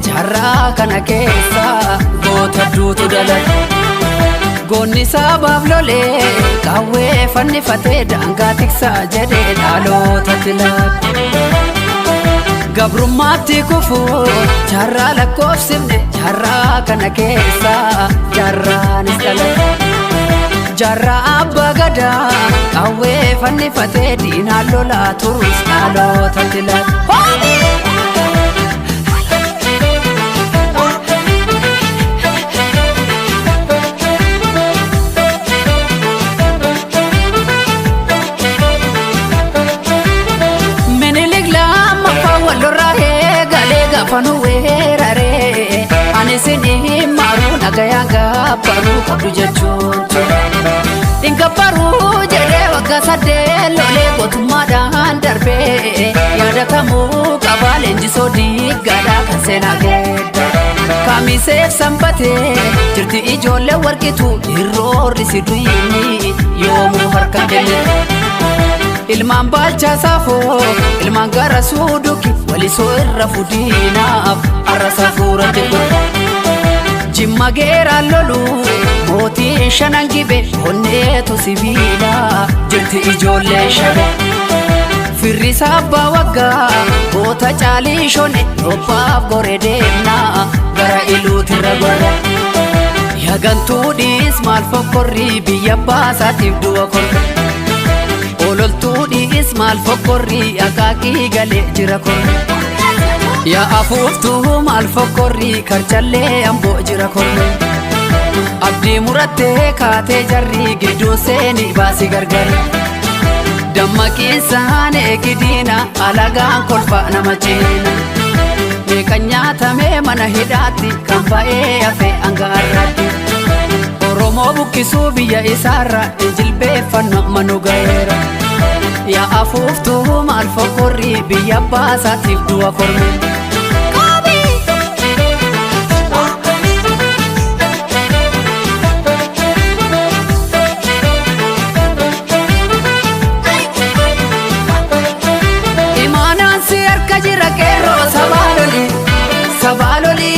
Jaarraa kana keessa goota duutu dalate. Goonni sabaaf lolee qawwee fannifatee daangaa tiksaa jedhee dhaloota filaate. Gabrummaatti kufuu jaarraa lakkoofsifne, jaarraa kana keessa jaarraanis dhalate. Jaarraa abbaa gadaa qawwee fannifatee diinaan lolaa turus dhaloota filaate. Minilik lammaffaa wallorraa eegalee gaafa nu weeraree, ani isin maruu nagayaan gabbaruu qabdu jechuun ture. Dhingabbaruu jedhee waggaa 8 lolee gootummaadhaan darbee yaadatamuu qabaa, leenjisoo diiggaadhaa kan seenaa geedda. Kamiseef sanbatee jirti ijoollee warqitu irroorri si duyini yoomuu harka kennite. Ilmaan baalchaa saafoo, ilmaan gara suuduki walisoo irra fudiinaaf arra safuuratti godhe. Jimma geeraan lolu mootiin shanan gibe onneetu sibiila jirti ijoollee shabe. Firrisaa abbaa waggaa goota caalii shone roobbaaf gore deemnaa gara iluutirra gorre. Yagantuudhiis maal fokkorrii biyya baasaatiif du'a korre. Ololtuudhiis maal fokkorrii akaakii galee jira korre. Yaa afuuftuu maal fokkorrii karchallee amboo jira korre. Abdii murattee kaatee jarrii gidduu seeni baasii gargari. Dammaqiinsaan eegidiina alagaan kolfa nama ceena. Meeqa nyaatamee mana hidhaatti kan ba'ee hafe hanga har'aatti. Oromoo buqqisuu biyya isaarra jilbeeffannu amma nu ga'eera. Yaa afuuftuu maal fokkorrii biyya baasaatiif du'a korme. Imaanaan si harka jira qeerroo sabaa loli, sabaa loli.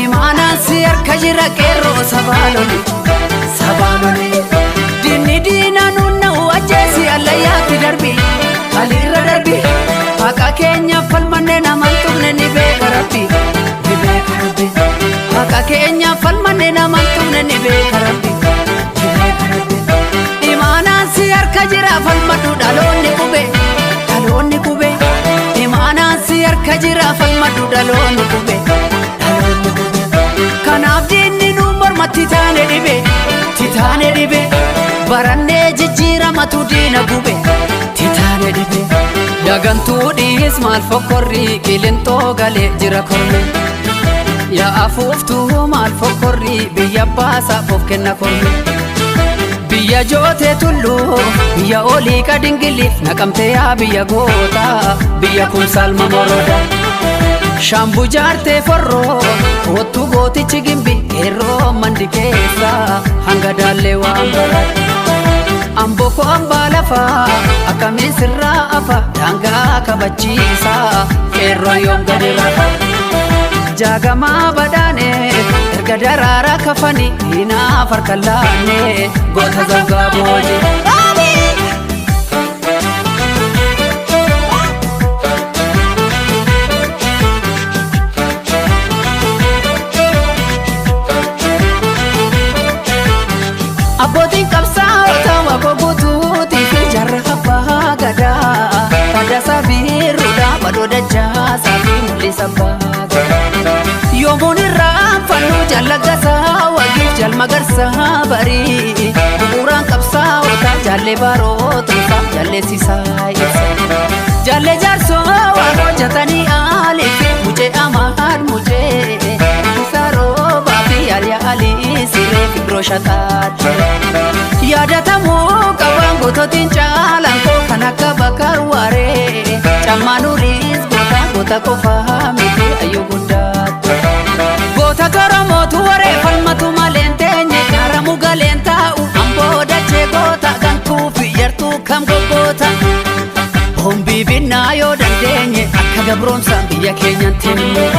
Imaanaan si harka jira qeerroo sabaa loli, sabaa loli. Diinni diinaa nuun na'u ajjeesi allayyaatti darbi, alirra darbi. Haqa keenya falmanne naman tuqne ni beeka Rabbi, ni beeka Rabbi. Haqa keenya falmanne naman tuqne ni beeka Rabbi, ni beeka Rabbi. Imaanaan si harka jira falmadhu dhaloonni qube, dhaloonni qube. Imaanaan si harka jira falmadhu dhaloonni qube, dhaloonni qube. Kanaaf diinni nu mormatti taane dhibe, titaane dhibe. Barannee jijjiiramatu diina gube, titaane dhibe. Yagantuudhiis maal fokkorrii qilintoo galee jira korme. Yaa afuuftuu maal fokkorrii biyya baasaaf of kenna korme. Biyya jootee tulluu biyya olii qadingiliif naqamtee yaa biyya gootaa biyya kumsaal mamoroda. Shaambu jaartee forroo kootu gootichi gimbi qeerroo mandi keessa hanga daallee waan barate. Amboo koo ambaa lafaa akkamiin sirraa afa daangaa kabachiisa qeerroo yoom gadi rafa. Jaagamaa badhaane erga daraaraa kafani diinaaf harka laanne goota zangaa booji. Abbootiin qabsaa'ota waboo guutuutii fi jaarraa abbaa gadaa Taddasaa Birruudhaa badoo dachaasaa fi mul'isa abbaa gadaa. Yoomuun irraan fannoo jallaggasaa wagiif jalmagarsaa barii bu'uuraan qabsaa'ota jaallee barootumsaa jalleessisaa ibsa. Jaallee jaarsoo waan hojjetanii aalii fi mucee amaad mucee isaa roobaa fi yaaliyaa alii siree fi biroo shataatti. Yaadatamuu qabaan goototiin caalaan koo kan akka bakar waaree cammaa nuriis goota goota qofaa miti ayyuu guddaatti. Goota Oromootu waree falmatu maleen teenye gaaramu galeen taa'u amboo dachee goota gantuu fi yartuu kam goggoota. Hombii binnaa yoo dandeenye akka gabroomsaan biyya keenyan tinne.